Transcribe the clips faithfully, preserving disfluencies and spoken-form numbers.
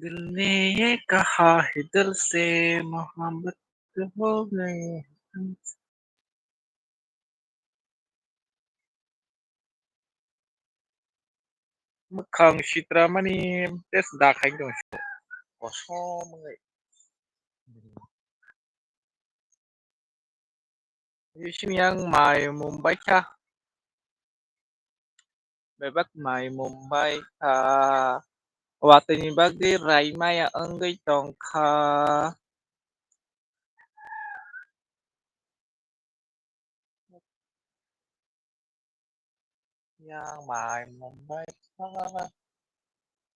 दिल ने ये कहा है दिल से मोहब्बत हो गई है। Mwkhang sitra mani test da khai tong. Kosom wngwi. Sini yang mai Mumbai kha. Bebak mai Mumbai kha. Watwi ni bagwi rai maya wngwi tong kha. Yang mai Mumbai.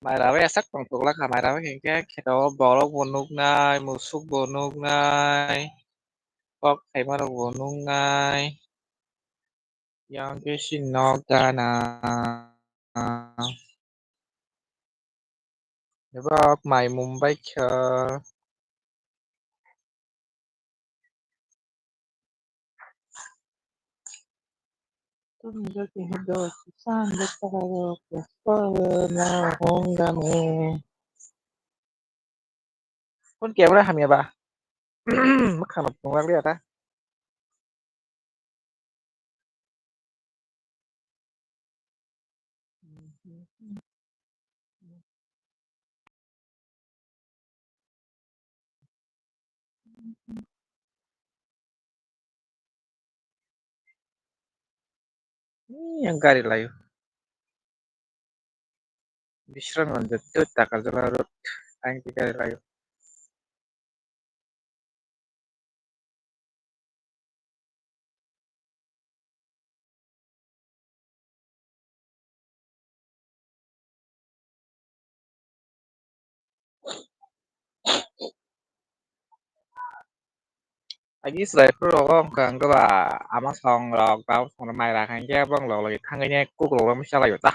Mai rawi asak tong tuk lakha, mai rawi hingke kheto borok bo nuknai, musuk bo nuknai, kok khaima rok bo nuknai. Yang ke si nok gana. Bebak mai Mumbai kha. Phone camera hamya ba? Mwkhang no phunukjak liya ta. Yang gari layo. Bisramganj to Takarjala road, ang khe gari layo. Agi chwrai phuru rogo wngkha, wngkha ba ama song rok, tamo song rok mai raka hinkhe bong log logi thangwi kuk rok misa laio ta.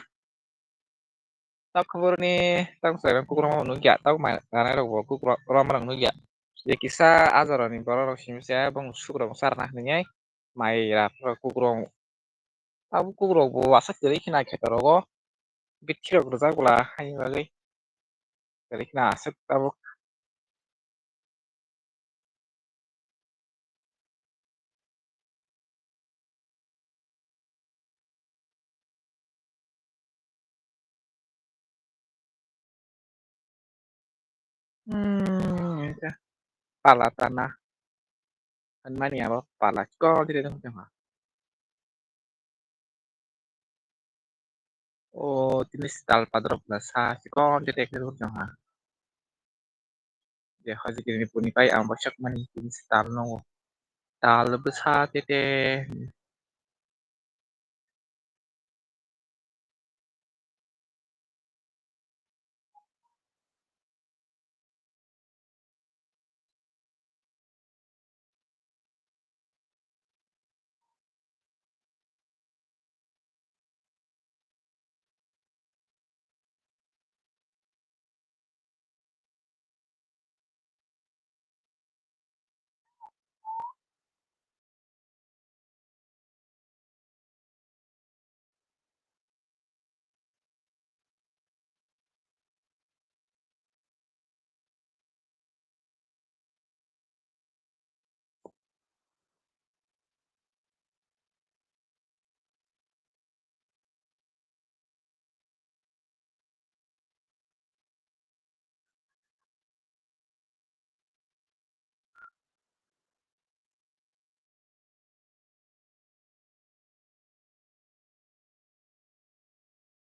Tok khobor ni tamo chwrai kukrok rok nukya, tok mai ranai rok bo kukrok rok nukya. Je kisa ajaro ni borok rok simi se bong suk rok sa rwna hinwi mai ra kukrok. Abo kukrok bo aswk kwrwi khna kheto rogo bithi rok rwjak bwla haini bagwi kwrwi khna aswk tabuk. Hmm, ya. Pala tana. Ani mani abo pala chikon tiri tong tong ha. O tini stal padrok na sa chikon tiri tong tong ha. Je hajikiri ni puni pai ang bwswk mani tini stal nongo. Tal bwsa tete.